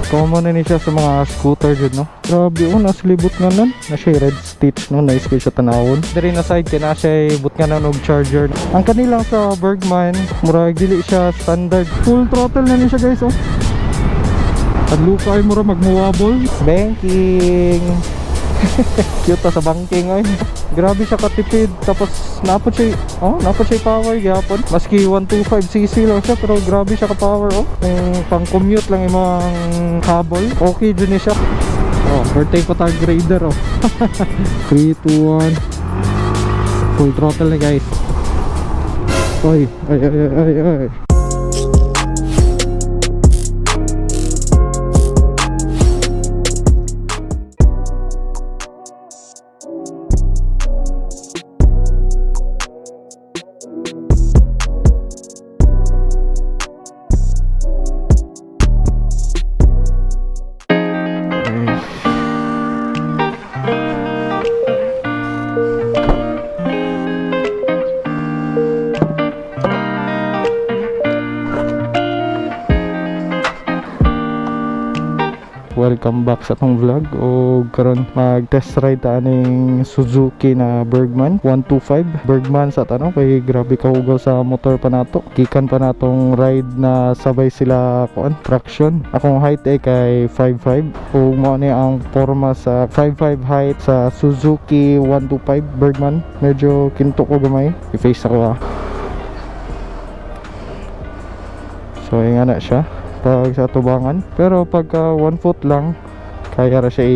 Common na ni siya sa mga scooter jud, no. Grabe oh, nasa libot nga nun. Na siya red stitch, no, nice kay siya tanawon. Diri na side kay na siya but nga og charger. Ang kanilang sa Burgman, murag dili siya standard. Full throttle na ni siya, guys, oh. Adluka ay mura magmuwabol. Banking. Cute ta sa banking ay. Grabe siya katipid, tapos napod siya, oh, napod siya power gyapon. Maski 125 cc lang siya, pero grabe siya ka power, oh. Kung pang commute lang imong habol, okay jud ni siya. Oh, birthday pa tag grader, oh. 3 2 1. Full throttle na, guys. Oy, ay ay ay ay ay. Welcome back sa atong vlog. O karon mag test ride ta aning Suzuki na Burgman 125. Burgman sa tanong kay grabe kahugaw sa motor pa nato. Gikan pa natong ride na sabay sila kuan traction. Akong height ay kay 5'5 ug mao ni ang forma sa 5'5 height sa Suzuki 125 Burgman. Medyo kinto ko gamay. I-face ako ah. So nga na siya pag sa tubangan, pero pagka 1 foot lang kaya ra siya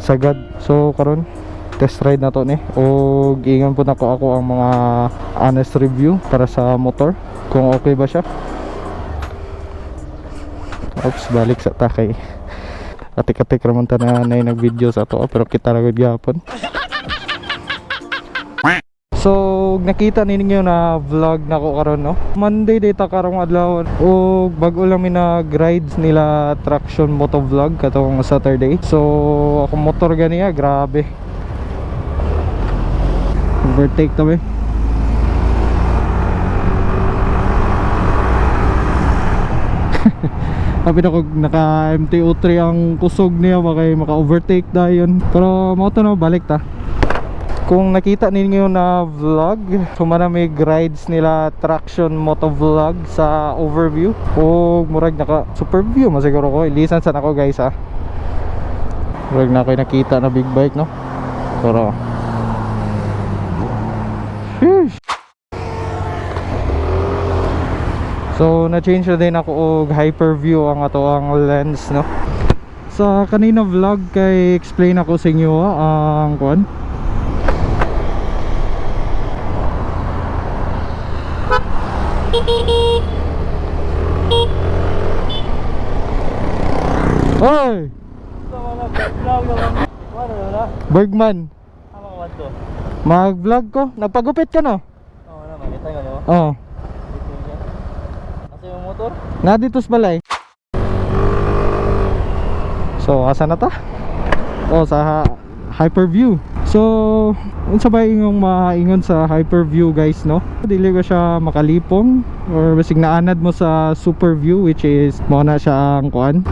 isagad. So karon test ride na to ni og ingon po nako ako ang mga honest review para sa motor kung okay ba siya. Oops, balik sa takay. Atik-atik raman ta na nay nag-video sa ato, pero kita ra gud gyapon. So, nakita ninyo na vlog na ko karon, no. Monday data karong adlaw ug bag-o lang mi nag-rides nila Traction Moto Vlog katong Saturday. So, akong motor ganiya, grabe. Overtake to be. Sabi na kung naka MTO3 ang kusog niya baka maka-overtake dayon. Pero mo to no, balik ta. Kung nakita ninyo na vlog, humanamig rides nila Traction Moto Vlog sa overview o murag naka super view masiguro ko. Ilisan sa nako, guys, ha. Murag na ako'y nakita na big bike, no. Pero sheesh. So na-change na din ako og hyperview ang ato ang lens, no. Sa kanina vlog kay explain ako sa inyo ang kuan. Hoy! Burgman. Mag-vlog ko. Nagpagupit ka, no? Oo naman, kita nga no? Oo. Kasi yung motor? Na dito sa balay. So, asa na ta? Oh, sa Hyperview. So, unsa ba ingong maingon sa Hyperview, guys, no? Dili ko siya makalipong or basig naanad mo sa Superview, which is mao na siya ang kuan.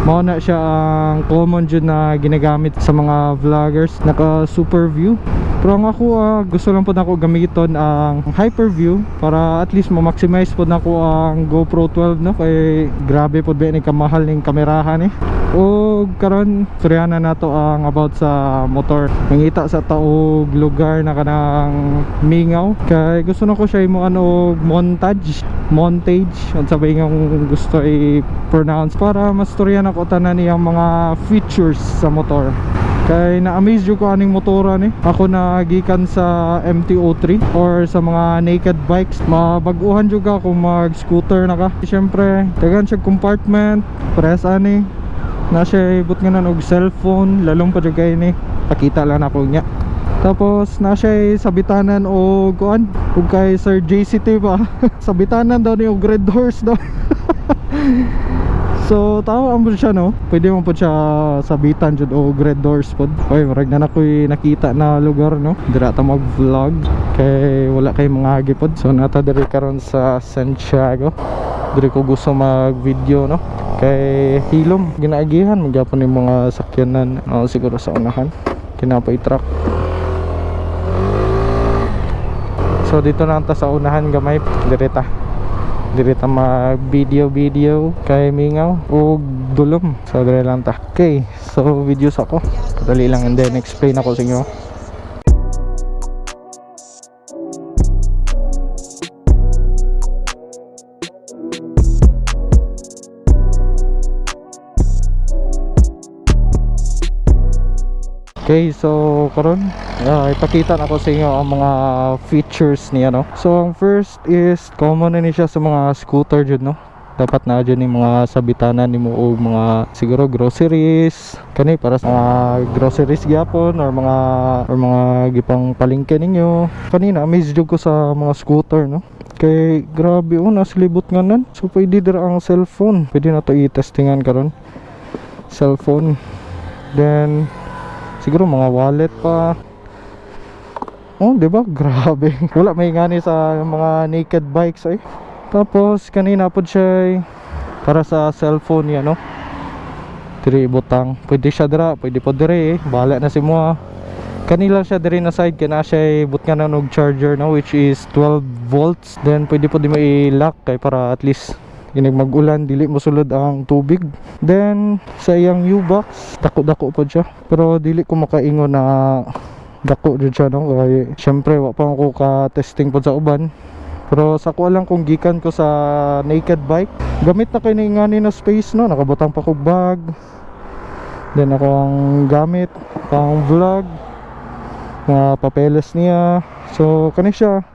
Mao na siya ang common jud na ginagamit sa mga vloggers, naka Superview. Pero ang ako gusto lang po nako gamiton ang Hyperview para at least ma-maximize po nako ang GoPro 12, no, kay grabe pod ba ni kamahal ning kamerahan eh. O karon suryanan nato ang about sa motor. Mangita sa taog lugar na kanang mingaw kay gusto nako siya imo ano og montage unsa ba yung gusto i-pronounce para mastorya nako tanan niyang mga features sa motor. Kay na-amaze jud ko aning motora ni. Ako na gikan sa MT-03 or sa mga naked bikes, mabag-uhan jud ka kung mag-scooter na ka. Siyempre, tagan siya compartment, press ani. Na siya ibot nga nan og cellphone, lalong pa jud kay ni. Pakita lang nako niya. Tapos na siya sabitanan og kuan, ug kay Sir JCT pa. Sabitanan daw ni og red horse daw. So tawa ang siya, no. Pwede mo po siya sabitan jud og red doors pod. Oy, murag na nakoy nakita na lugar, no. Dira ta mag-vlog kay wala kay mga hagi pod. So nata diri karon sa Santiago. Diri ko gusto mag video, no, kay hilom ginaagihan magyapon yung mga sakyanan, no, siguro sa unahan kinapay truck. So dito na ta sa unahan gamay, direta direta mag video video kay mingaw ug dulom. So dire lang ta. Okay, so videos ako, dali lang, and then explain ako sa inyo. Okay, so karon ipakita na ko sa inyo ang mga features niya, no. So ang first is common na ni siya sa mga scooter jud, no. Dapat na dyan yung mga sabitanan nimo og mga siguro groceries kani, para sa mga groceries gyapon or mga gipang palengke ninyo. Kanina amaze jud ko sa mga scooter, no, kay grabe oh, naslibot nga nan. So pwede dira ang cellphone, pwede na to i-testingan karon, cellphone, then siguro mga wallet pa. Oh, di ba? Grabe. Wala may ngani sa mga naked bikes ay. Tapos kanina pod siya para sa cellphone niya, no. Diri ibutang. Pwede siya dira, pwede po diri eh. Bahala na si mo. Kanila siya diri na side kay na siya butngan na og charger, no, which is 12 volts. Then pwede po di mo i-lock kay para at least inig mag-ulan dili mo sulod ang tubig. Then sa iyang U-box, dako-dako po siya, pero dili ko makaingon na dako jud siya, no, kay syempre wa pa ako ka testing pod sa uban. Pero sa ko lang kung gikan ko sa naked bike, gamit na kay ngani na space, no. Nakabutang pa kog bag, then ako ang gamit pang vlog, mga papeles niya. So kani siya,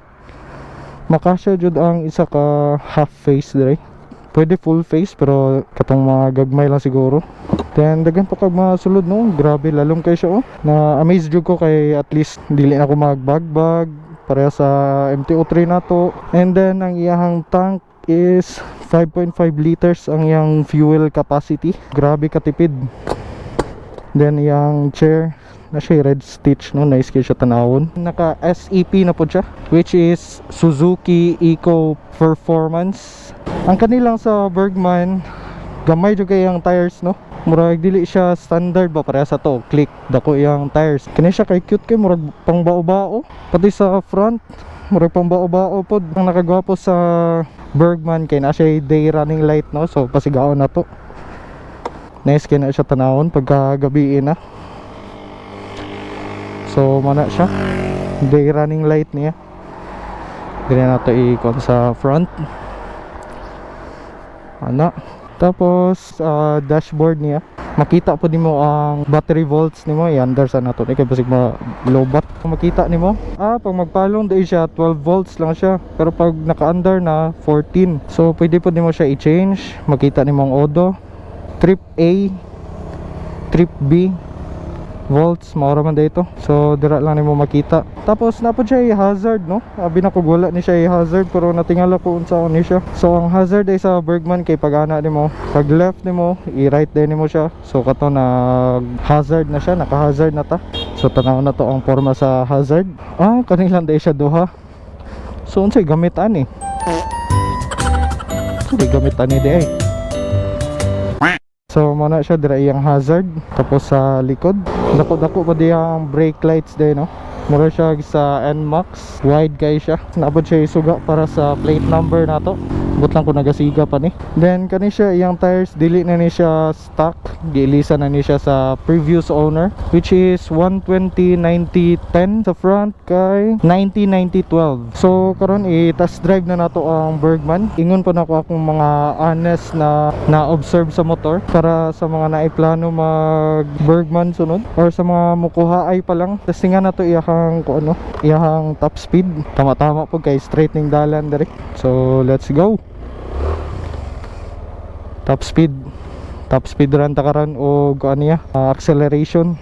makasya jud ang isa ka half face dire. Pwede full face pero katong mga gagmay lang siguro. Then daghan pa kag mga sulod, no. Grabe, lalom kay siya oh. Na amaze jud ko kay at least dili na ako magbagbag pareha sa MT-03 na to. And then ang iyahang tank is 5.5 liters ang iyang fuel capacity. Grabe katipid. Then iyang chair na siya red stitch, no, nice kay siya tanawon. Naka SEP na po siya, which is Suzuki Eco Performance. Ang kanilang sa Burgman, gamay jud kay ang tires, no. Murag dili siya standard ba, pareha sa to click dako iyang tires. Kani siya kay cute kay murag pang bao-bao, pati sa front murag pang bao-bao pod. Ang nakagwapo sa Burgman kay na siya day running light, no. So pasigaon na to, nice kay na siya tanawon pagka gabi na. So mana siya day running light niya. Dili na to i-con sa front ana. Tapos dashboard niya, makita po nimo ang battery volts nimo. I-under sa nato kay basig ma lobat. Makita nimo pag magpalong dai siya 12 volts lang siya, pero pag naka-under na 14. So pwede po nimo siya i-change. Makita nimo ang odo, trip A, trip B, volts, maura man dito. So dira lang nimo makita. Tapos na po siya hazard, no. Abi na ko wala ni siya hazard, pero natingala ko unsa ni siya. So ang hazard ay sa Burgman kay pag ana nimo, pag left nimo, i-right din nimo siya. So kato na hazard na siya, naka hazard na ta. So tanaw na to ang forma sa hazard. Kanilang dai siya duha. So unsay gamit ani? Unsay gamit ani di ay? So muna siya dira iyang hazard. Tapos sa likod, dako-dako pa di ang brake lights din, no. Mura siya sa NMAX, wide kay siya. Naabot siya isuga para sa plate number nato. But lang kung nagasiga pa ni. Then kani siya iyang tires, dili na ni siya stock, giilisa na ni siya sa previous owner, which is 120 90 10 sa front kay 90 90 12. So karon i-test drive na nato ang Burgman. Ingon pa nako akong mga honest na na-observe sa motor para sa mga naiplano mag Burgman sunod or sa mga mukuha ay pa lang. Testingan na to iyahang kung ano, iyahang top speed. Tama-tama po kay straight ning dalan diri. So let's go. Top speed. Top speed run ta karon og ano niya, acceleration.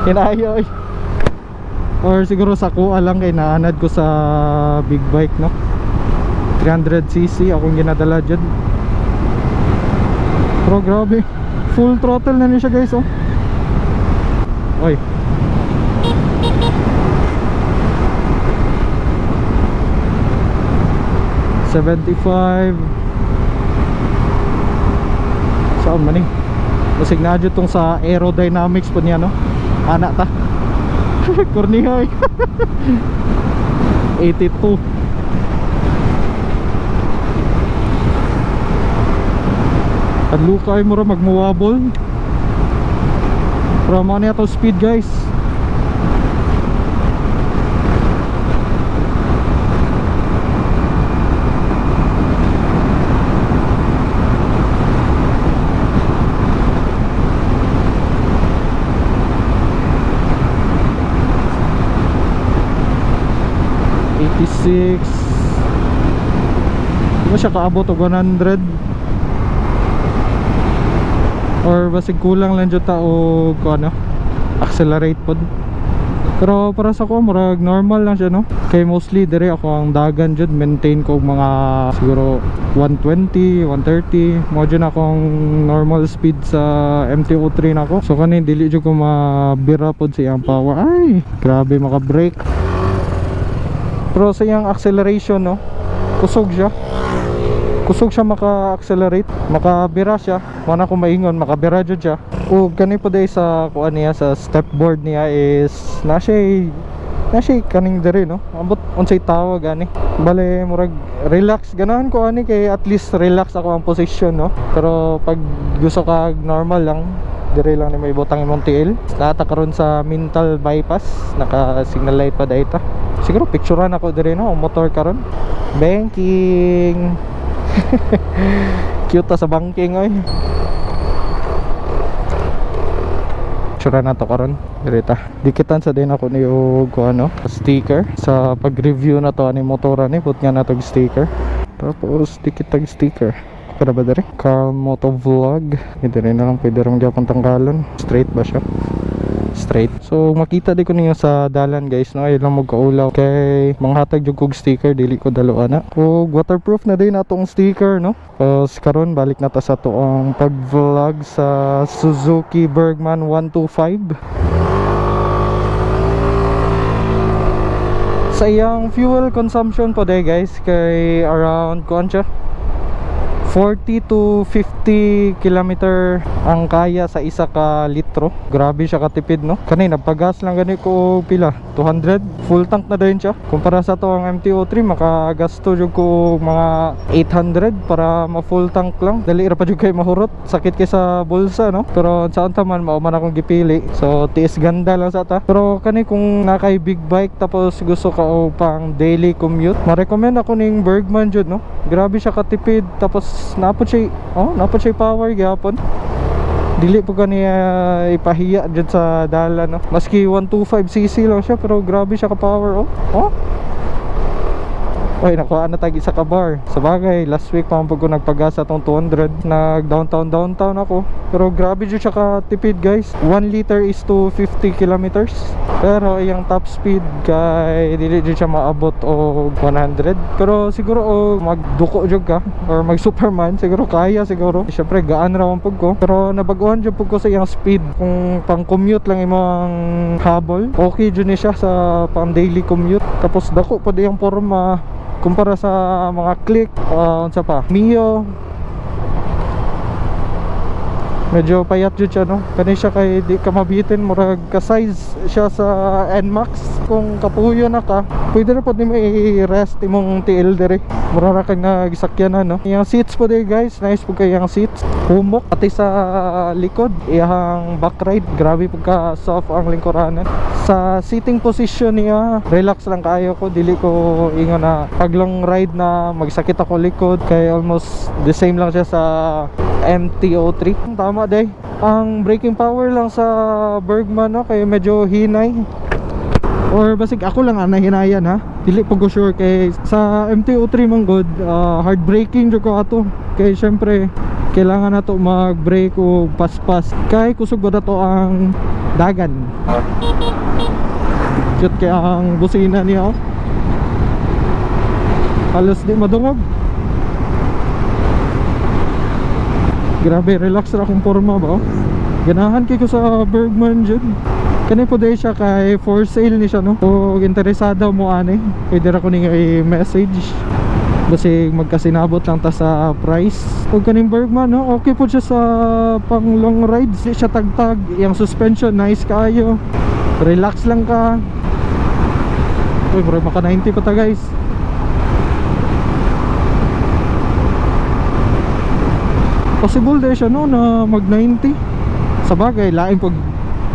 Hinayo eh. Or siguro sa kuha lang kay naanad ko sa big bike, no. 300 cc akong ginadala dyan. Pero grabe, full throttle na niya siya, guys, oh. Oy. 75. Saan man eh? Basig na tong sa aerodynamics po niya, no? Ana ta. Kornihoy. 82. Adlukay mo ra magmuwabol. Pero mo niya to speed, guys. 86. Di ba siya kaabot og 100? Or basig kulang lang jud ta og ano, accelerate pod. Pero para sa ko, murag normal lang siya, no? Kay mostly dire ako ang dagan jud, maintain ko og mga siguro 120, 130 mo jud akong normal speed sa MT-03 nako. So kani dili jud ko mabira pod sa iyang power. Ay, grabe maka-brake. Pero sa iyang acceleration, no, kusog siya. Kusog siya maka-accelerate, makabira siya. Wala ko maingon, makabira jud siya. Ug kani po day sa kuan niya, sa step board niya is na siya kaning diri, no. Ambot unsay tawag ani. Bale murag relax, ganahan ko ani kay at least relax ako ang position, no. Pero pag gusto ka normal lang, dire lang ni may butang imong tiil. Nata karon sa Mintal Bypass, naka signal light pa dayta. Siguro picturean ako dire, no, ang motor karon. Banking. Cute ta sa banking oy. Picture na to karon. Dire ta. Dikitan sa din ako ni og ano, sticker sa pag-review na to ani motor ani, put nga na tog sticker. Tapos dikit tag sticker. Para ba dire? Carl Moto Vlog. Dire na lang pwede ra magyapon tanggalon. Straight ba siya? Straight. So makita di ko ninyo sa dalan, guys, no, ay lang mo kaulaw kay manghatag jud kog sticker, dili ko dalo ana. Ug waterproof na din atong sticker, no. Tapos karon balik na ta sa toong pag-vlog sa Suzuki Burgman 125. Sa iyang fuel consumption po day, guys, kay around kuan siya, 40 to 50 kilometer ang kaya sa isa ka litro. Grabe siya katipid, no? Kani nagpagas lang gani ko og pila, 200, full tank na din siya. Kumpara sa to ang MT-03, makagasto jud ko og mga 800 para ma full tank lang. Dali ra pa jud kay mahurot, sakit kay sa bulsa, no? Pero sa unta man mao man akong gipili. So tiis ganda lang sa ta. Pero kani kung nakay big bike tapos gusto ka og pang daily commute, ma-recommend ako ning Burgman jud, no? Grabe siya katipid, tapos napod siya, oh, napod siya power gyapon. Dili po kaniya ipahiya jud sa dalan, no. Maski 125 cc lang siya, pero grabe siya ka power, oh. Oh. Oy, nakuha na tag isa ka bar. Sa bagay, last week pa man pag ko nagpagasa tong 200, nag downtown downtown ako. Pero grabe jud siya katipid, guys. 1 liter is to 50 kilometers. Pero iyang top speed kay dili jud siya maabot og 100. Pero siguro og magduko jud ka or mag Superman, siguro kaya siguro. Syempre gaan ra man pud ko. Pero nabag-ohan jud pud ko sa iyang speed. Kung pang commute lang imong habol, okay jud ni siya sa pang daily commute. Tapos dako pud iyang porma kumpara sa mga Click, unsa pa, Mio. Medyo payat jud siya, no. Kani siya kay di ka mabitin, murag ka size siya sa NMAX. Kung kapuyo na ka, pwede na pod nimo i-rest imong tiil diri, mura ra kag nagsakyanan, no. Iyang seats po diri, guys, nice po kay iyang seats, humok pati sa likod. Iyang back ride, grabe po ka soft ang lingkuranan. Sa sitting position niya, relax lang kaayo ko, dili ko ingon na pag long ride na magsakit ako likod, kay almost the same lang siya sa MT-03. Tama day. Ang braking power lang sa Burgman, no, kay medyo hinay. Or basig ako lang ang nahinayan ha. Dili pa ko sure kay sa MT-03 man good, hard braking jud ko ato. Kay syempre kailangan nato mag-brake o paspas. Kay kusog ba to ang dagan. Cute kay ang busina niya, oh. Halos di madungog. Grabe, relax ra akong porma ba, oh. Ganahan kay ko sa Burgman jud. Kani po dahil siya kay for sale ni siya, no. Kung interesado mo ani, pwede ra ko ning i-message. Basig magkasinabot lang ta sa price. Ug kaning Burgman, no, okay po siya sa pang long rides. Di siya tagtag. Yang suspension, nice kaayo. Relax lang ka. Uy, bro, maka 90 pa ta, guys. Possible din siya, no, na mag 90. Sa bagay, lain pag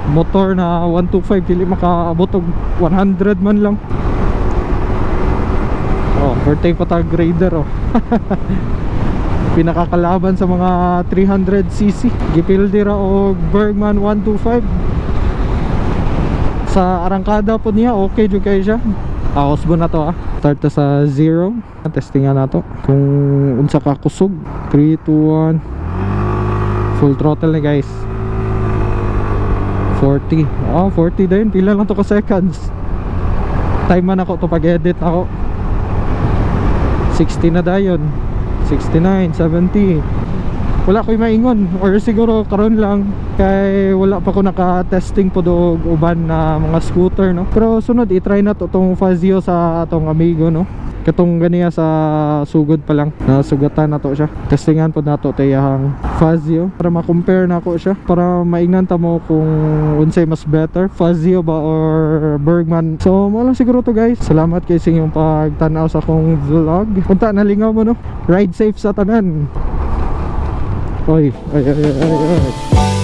motor na 125, dili makaabot og 100 man lang. Oh, birthday pa ta grader, oh. Pinakakalaban sa mga 300 cc. Gipildi ra og Burgman 125. Sa arangkada po niya, okay jud kayo siya. Usbo na to ah. Start ta sa 0. Testingan na to kung unsa ka kusog. 3, 2, 1. Full throttle na, guys. 40. Oh, 40 din. Pila lang to ka seconds. Time man ako to pag-edit ako. 60 na dayon. 69, 70. Wala ko'y maingon or siguro karon lang kay wala pa ko naka-testing po og uban na mga scooter, no. Pero sunod i-try na to tong Fazio sa atong amigo, no. Katong ganiya sa sugod pa lang nasugatan na to siya. Testingan po nato tayang Fazio para ma-compare na ako siya, para maingnan ta mo kung unsay mas better, Fazio ba or Burgman. So mo lang siguro to, guys. Salamat kay sa inyong pagtanaw sa akong vlog. Unta nalingaw mo, no. Ride safe sa tanan. Oy, ay, ay, ay, ay, ay.